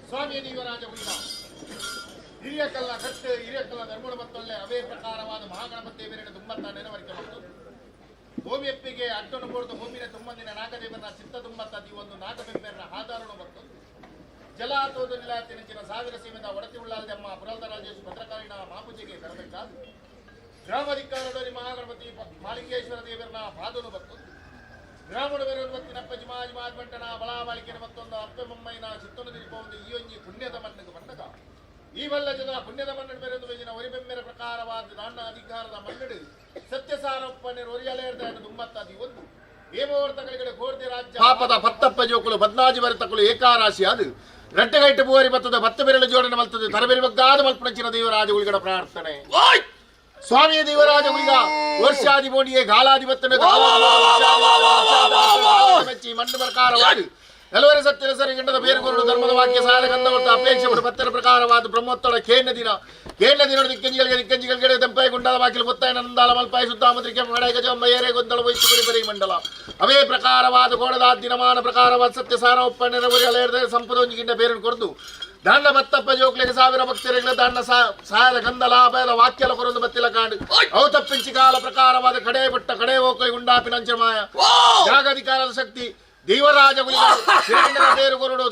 ಸ್ವಾಮಿ ದೇವರಾಜ ಉಳಿದ ಹಿರಿಯಕಲ್ಲ ಕಟ್ಟು ಹಿರಿಯಕಲ್ಲ ಧರ್ಮಣ ಮತ್ತೊಳ್ಳೆ ಅವೇ ಪ್ರಕಾರವಾದ ಮಹಾಗಣಪತಿ ದೇವರನ್ನು ತುಂಬತ್ತ ನೆನವರಿಕೆ ಮತ್ತು ಭೂಮಿಯಪ್ಪಿಗೆ ಅಡ್ಡನು ಬೋರ್ದು ಭೂಮಿನ ತುಂಬಂದಿನ ನಾಗದೇವನ ಚಿತ್ತ ತುಂಬತ್ತ ಒಂದು ನಾಗಬೆಂಬೆರನ ಆಧಾರನು ಮತ್ತು ಜಲ ತೋದು ನಿಲಾತಿನಂಚಿನ ಸಾವಿರ ಸೀಮೆದ ಒಡತಿ ಉಳ್ಳಾಲ್ದೆಮ್ಮ ಪುರಲ್ದರಾಜೇಶ್ ಭದ್ರಕಾಳಿನ ಮಾಪೂಜೆಗೆ ಬರಬೇಕಾದ ಗ್ರಾಮಾಧಿಕಾರಡೋರಿ ಮಹಾಗಣಪತಿ ಮಾಲಿಂಗೇಶ್ವರ ದೇವರನ ಪಾದನು ಬತ್ತು ಗ್ರಾಮದ ಬೇರೊಂದು ಜಿಮಾಜ್ ಮಾಜ್ ಬಂಟನ ಬಲಾಬಾಳಿಕೆನ ಮತ್ತೊಂದು ಅಪ್ಪೆ ಬೊಮ್ಮೈನ ಚಿತ್ತನು ತಿರುಪೊಂದು ಈ ಒಂಜಿ ಪುಣ್ಯದ ಮಣ್ಣಿಗೆ ಬಂದಾಗ ಈ ಬಲ್ಲ ಜನ ಪುಣ್ಯದ ಮಣ್ಣು ಬೇರೊಂದು ಬೇಜಿನ ಒರಿಬೆಮ್ಮೆರ ಪ್ರಕಾರವಾದ ದಾಂಡ ಅಧಿಕಾರದ ಮಣ್ಣಡು ಸತ್ಯಸಾರಪ್ಪನೆ ಒರಿಯಲೇರ್ದ ದುಮ್ಮತ್ತದಿ ಒಂದು ಏಮೋರ್ತಗಳಿಗೆ ಕೋರ್ದಿ ರಾಜ್ಯ ಪಾಪದ ಪತ್ತಪ್ಪ ಜೋಕುಲು ಬದ್ನಾಜಿ ಬರೆತಕುಲು ಏಕಾರಾಶಿ ಅದು ರಟ್ಟೆಗೈಟು ಬುವರಿ ಬತ್ತದ ಭತ್ತ ಬೆರಳು ಜೋಡಣೆ ಮಲ್ತದೆ ತರಬೆರಿ ಬಗ್ಗಾದ ಮಲ್ಪುಣಚಿನ ದೇವರಾಜ ಉಳಿಗಡ ಪ್ರಾರ್ಥನೆ. ಸ್ವಾಮಿ ದೇವರಾಜ ಉಳಿಗ ವರ್ಷಾದಿ ಬೋಣಿಗೆ ಗಾಲಾಧಿಪತ್ತನ ಮೆಚ್ಚಿ ಮಣ್ಣು ಪ್ರಕಾರವಾಗಿ ನಲವರೆ ಸತ್ಯನ ಸರಿ ಗಂಡದ ಬೇರುಗೊರಡು ಧರ್ಮದ ವಾಕ್ಯ ಸಾಲ ಗಂಧವರ್ತ ಅಪೇಕ್ಷೆ ಪಡು ಪತ್ತರ ಪ್ರಕಾರವಾದ ಬ್ರಹ್ಮೋತ್ತಡ ಕೇಂದ್ರ ದಿನ ಕೇಂದ್ರ ದಿನ ದಿಕ್ಕಂಜಿಗಳಿಗೆ ದಿಕ್ಕಂಜಿಗಳಿಗೆ ದೆಂಪಾಯಿ ಗುಂಡಾದ ಬಾಕಿಲು ಮುತ್ತಾಯ ನಂದಾಲ ಮಲ್ಪಾಯಿ ಸುದ್ದಾಮತ್ರಿಕೆ ಮಡೈ ಗಜ ಏರೆ ಗೊಂದಲ ವೈತು ಗುರಿ ಬರಿ ಮಂಡಲ ಅವೇ ಪ್ರಕಾರವಾದ ಗೋಡದ ದಿನಮಾನ ಪ್ರಕಾರವಾದ ಸತ್ಯ ಸಾರ ಒಪ್ಪಣ್ಣನ ಸಂಪದೊಂಜಿಗಿಂಡ ಬೇರನ್ನು ಕೊರದು ದಾಂಡ ಬತ್ತಪ್ಪ ಜೋಕ್ಲೆಗೆ ಸಾವಿರ ಭಕ್ತರಿಗೆ ದಾಂಡ ಸಾಯದ ಗಂಧ ಲಾಭದ ವಾಕ್ಯಲ ಕೊರೊಂದು ಬತ್ತಿಲ ಕಾಂಡು ಅವು ತಪ್ಪಿಂಚಿ ಕಾಲ ಪ್ರಕಾರವಾದ ಕಡೆ ಬಟ್ಟ ಕಡೆ ಹೋಕಲಿ ಗುಂಡಾಪಿನಂಚ ಮಾಯ ಜಾಗಾಧಿಕಾರದ ಶಕ್ತಿ ದೇವರಾಜ ಬೇರು ಕೊರಡು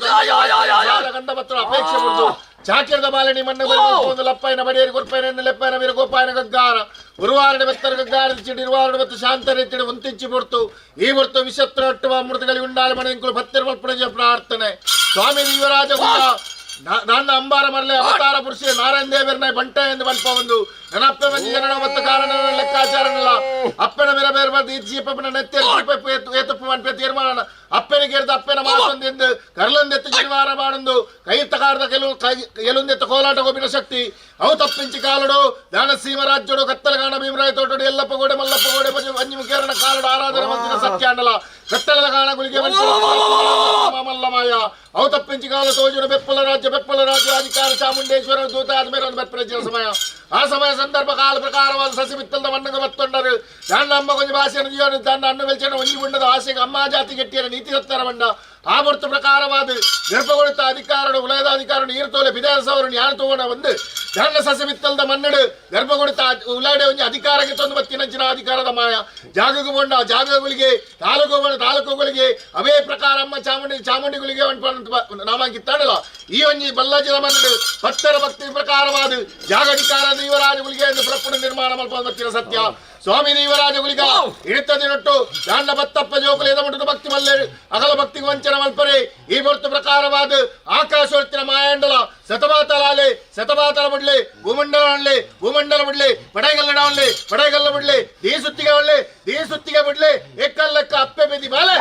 ಗಂಧ ಬತ್ತಲು ಅಪೇಕ್ಷೆ ಕೊಡುದು ಚಾಕಿರದ ಬಾಲಣಿ ಮಣ್ಣು ಒಂದು ಲಪ್ಪಾಯನ ಬಡಿಯರಿ ಕೊರ್ಪಾಯನ ಲೆಪ್ಪಾಯನ ವೀರ ಗೋಪಾಯನ ಗಗ್ಗಾರ ಉರುವಾರಡೆ ಬೆತ್ತರ ಗಗ್ಗಾರ ಚಿಡಿ ಇರುವಾರಡೆ ಮತ್ತು ಶಾಂತ ರೀತಿಡಿ ಒಂತಿಂಚಿ ಬೊರ್ತು ಈ ಬೊರ್ತು ವಿಷತ್ರ ಅಟ್ಟುವ ಅಮೃತಗಳಿ ಉಂಡಾಲ ಮನೆ ಭಕ್ತರ ಮಲ್ಪಣಜ ಪ್ರಾರ್ಥನೆ. ಸ್ವಾಮಿ ದೇವರಾಜ ನನ್ನ ಅಂಬಾರ ಮರಲೆ ಅವತಾರ ಪುರುಷ ನಾರಾಯಣ ದೇವರನ್ನ ಬಂಟ ಎಂದು ಬಲ್ಪ ಒಂದು ನನ್ನ ಅಪ್ಪೆ ಮಂದಿ ಜನನ ಮತ್ತು ಕಾರಣ ಲೆಕ್ಕಾಚಾರನಲ್ಲ ಅಪ್ಪನ ಮೇರ ಬೇರೆ ಬರ್ದು ಇಜ್ಜಿ ಪಪ್ಪನ ನೆತ್ತೆರ್ ಏತಪ್ಪು ಮನ್ಪೆ ತೀರ್ಮಾನ ಅಪ್ಪನಿಗೆ ಎರ್ದು ಅಪ್ಪನ ಮಾತೊಂದೆಂದು ಕರ್ಲೊಂದೆತ್ತು ಜನಿವಾರ ಬಾಡೊಂದು ಕೈತ್ತ ಕಾರದ ಕೆಲವು ಕೈ ಎಲುಂದೆತ್ತ ಕೋಲಾಟ ಗೋಪಿನ ಶಕ್ತಿ ಅವು ತಪ್ಪಿಂಚಿ ಕಾಲಡು ದಾನ ಸೀಮ ರಾಜ್ಯಡು ಕತ್ತಲಗಾಣ ಭೀಮರಾಯ ತೋಟಡು ಎಲ್ಲಪ್ಪ ಗೋಡೆ ಮಲ್ಲಪ್ಪ ಗೋಡೆ ಮಂಜು ಮುಖೇರನ ಕಾಲಡು ಆರಾಧನೆ ಮಂತಿನ ಸತ್ಯಾಂಡಲ ಕತ್ತಲದ ಗಾಣ ಗುಳಿಗೆ ಮಲ್ಲಮಾಯ ಅವು ತಪ್ಪಿಂಚಿ ಕಾಲ ತೋಜುಡು ಬೆಪ್ಪಲ ರಾಜ್ಯ ಬೆಪ್ಪಲ ರಾಜ್ಯ ಅಧಿಕಾರ ಚಾಮುಂಡೇಶ್ವರ ದೂತ ಆದ್ಮೇಲೆ ಒಂದು ಬೆಪ್ಪಲ ಸಮಯ ಆ ಸಮಯ ಸಂದರ್ಭ ಕಾಲ ಪ್ರಕಾರವಾದ ಸಸಿ ಬಿತ್ತಲ್ದ ಮಣ್ಣಗೆ ಬತ್ತೊಂಡರು ದಾಂಡ ಅಮ್ಮ ಕೊಂಚ ಭಾಷೆಯನ್ನು ಜೀವನ ದಾಂಡ ಅನ್ನ ಬೆಲ್ಚನ ಒಂಜಿ ಉಂಡದ ಆಸೆಗೆ ಅಮ್ಮ ಜಾತಿ ಗಟ್ಟಿಯರ ನೀತಿ ಸತ್ತರ ಬಂಡ ಆ பொறுத்த ಪ್ರಕಾರವಾದ ಗರ್ಭಗೊಳಿತ ಅಧಿಕಾರಡು ಉಲಯದ ಅಧಿಕಾರ ನೀರು ತೋಲೆ ವಿಧಾನಸಭೆ ಜ್ಞಾನ ತೋಣ ಒಂದು ದಾಂಡ ಸಸಿ ಬಿತ್ತಲ್ದ ಮಣ್ಣಡು ಗರ್ಭಗೊಳಿತ ಉಲಾಡೆ ಒಂಜಿ ಅಧಿಕಾರಕ್ಕೆ ತಂದು ಬತ್ತಿನಂಚಿನ ಅಧಿಕಾರದ ಮಾಯ ಜಾಗಕ್ಕೆ ಕೊಂಡ ಜಾಗಗಳಿಗೆ ತಾಲೂಕು ತಾಲೂಕುಗಳಿಗೆ ಅವೇ ಪ್ರಕಾರ ಅಮ್ಮ ಚಾಮುಂಡಿ ಚಾಮುಂಡಿಗಳಿಗೆ ನಾಮಾಂಕಿತ್ತಾಡಲ್ಲ ಈ ಒಂಜಿ ಬಲ್ಲಾಜಿನ ಮಣ್ಣಡು ಭಕ್ತರ ಭಕ್ತಿ ಪ್ರಕಾರವಾದ ಜಾಗ ಅಧಿಕಾರ ದೇವರಾಜಗಳಿಗೆ ಎಂದು ಪ್ರಪುಣ ನಿರ್ಮಾಣ ಮಲ್ಪ ಬತ್ತಿನ ಸತ್ಯ. ಸ್ವಾಮಿ ದೇವರಾಜ ಗುಳಿಗ ಇಡುತ್ತ ದಿನೊಟ್ಟು ದಾಂಡ ಬತ್ತಪ್ಪ ಜೋಕುಲು ಎದಮುಟ್ಟದ ಭಕ್ತಿ ಮಲ್ಲೆ ಅಗಲ ಭಕ್ತಿಗೆ ವಂಚನ ಮಲ್ಪರೆ ಈ ಹೊರ್ತು ಪ್ರಕಾರವಾದ ಆಕಾಶವರ್ತಿನ ಮಾಯಾಂಡಲ ಶತಮಾತಲಾಲೆ ಶತಮಾತಲ ಬಿಡ್ಲಿ ಭೂಮಂಡಲ ಭೂಮಂಡಲ ಬಿಡ್ಲಿ ಪಡೈಗಲ್ಲ ಪಡೈಗಲ್ಲ ಬಿಡ್ಲಿ ದೀ ಸುತ್ತಿಗೆ ಒಳ್ಳೆ ದೀ ಸುತ್ತಿಗೆ ಬಿಡ್ಲಿ ಎಕ್ಕಲ್ಲಕ್ಕ ಅಪ್ಪೆ ಬೆದಿ ಬಾಲೆ.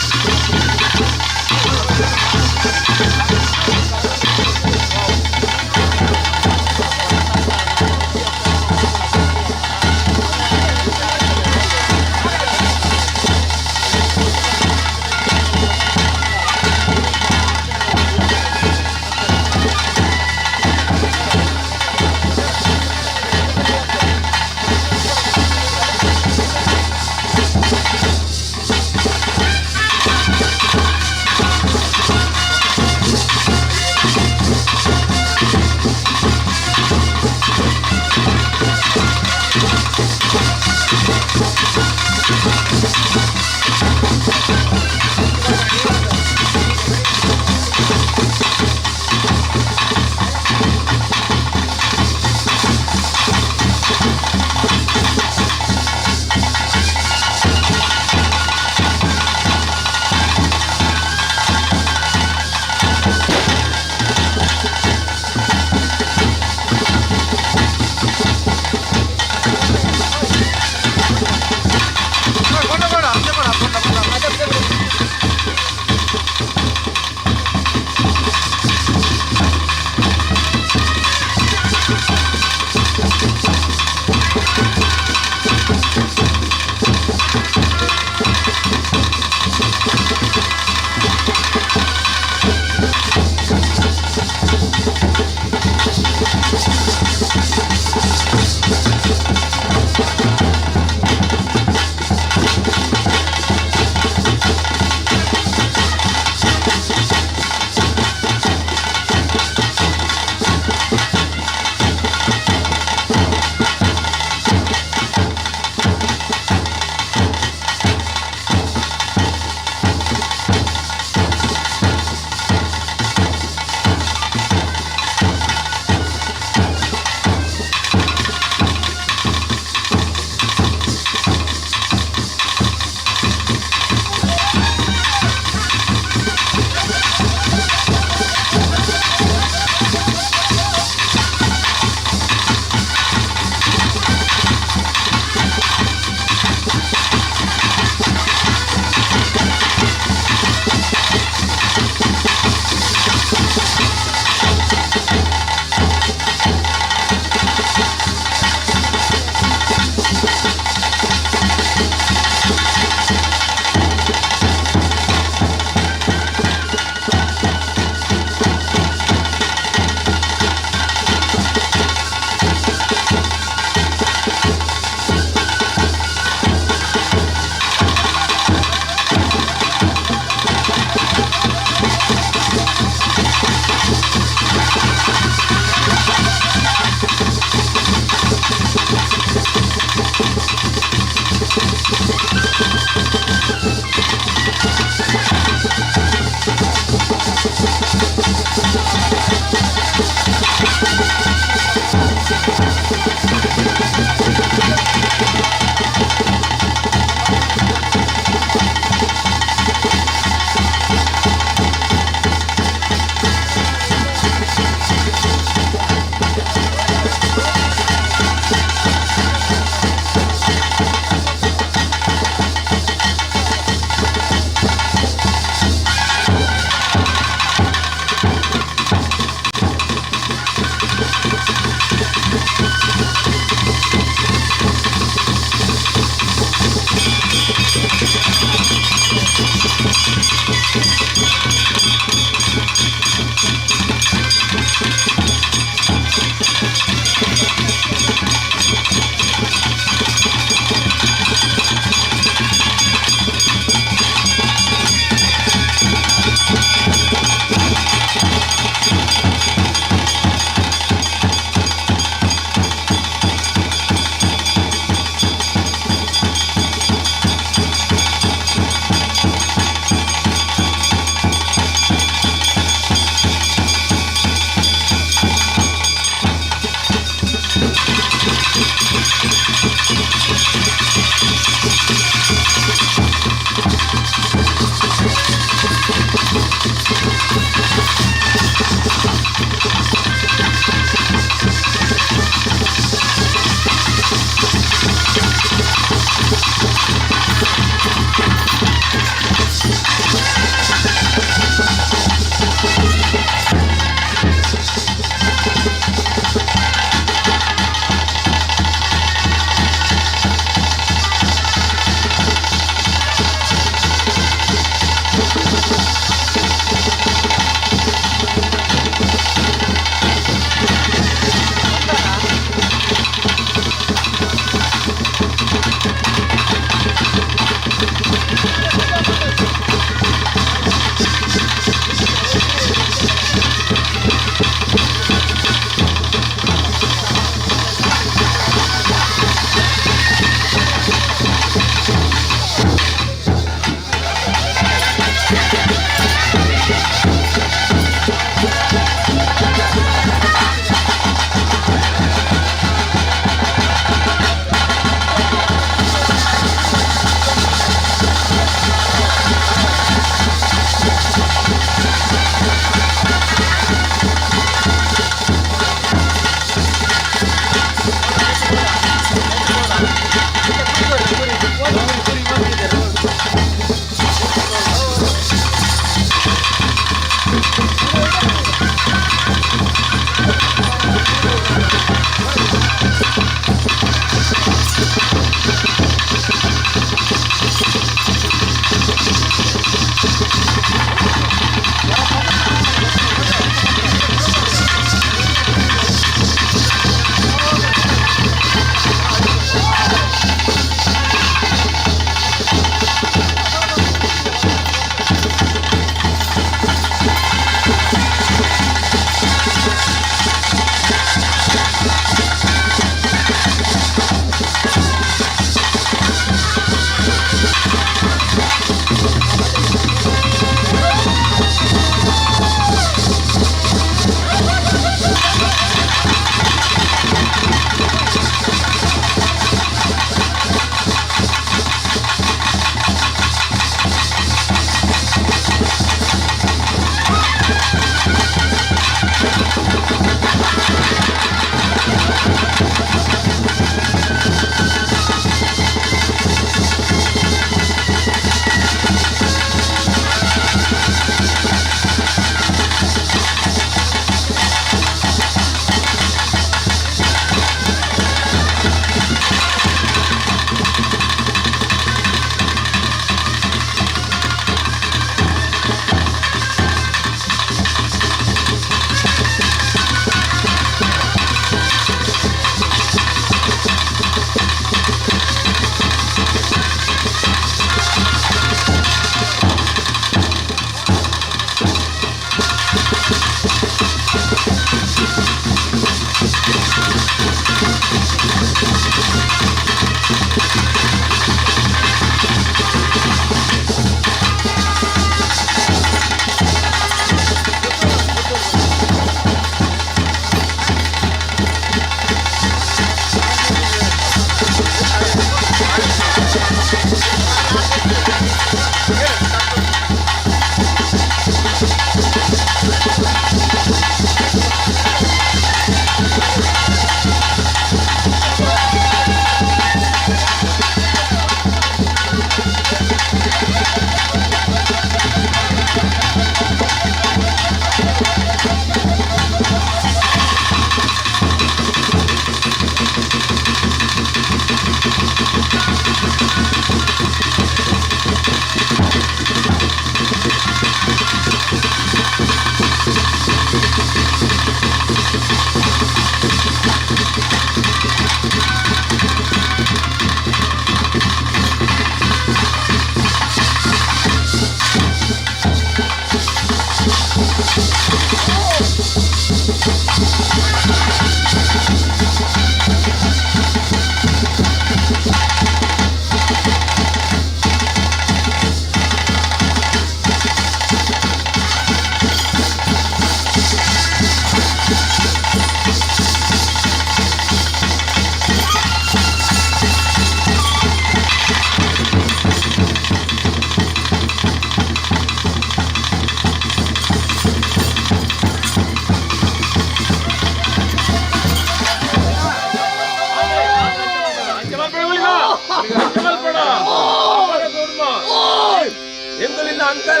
ಎಂಕುಲಿನ ಅಂಕಾರ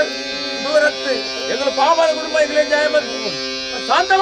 ದೂರತ್ತು ಎಂಕುಲು ಪಾಪದ ಕುಟುಂಬ ಇಗ್ಲೇ ಜಯ. ಶಾಂತ.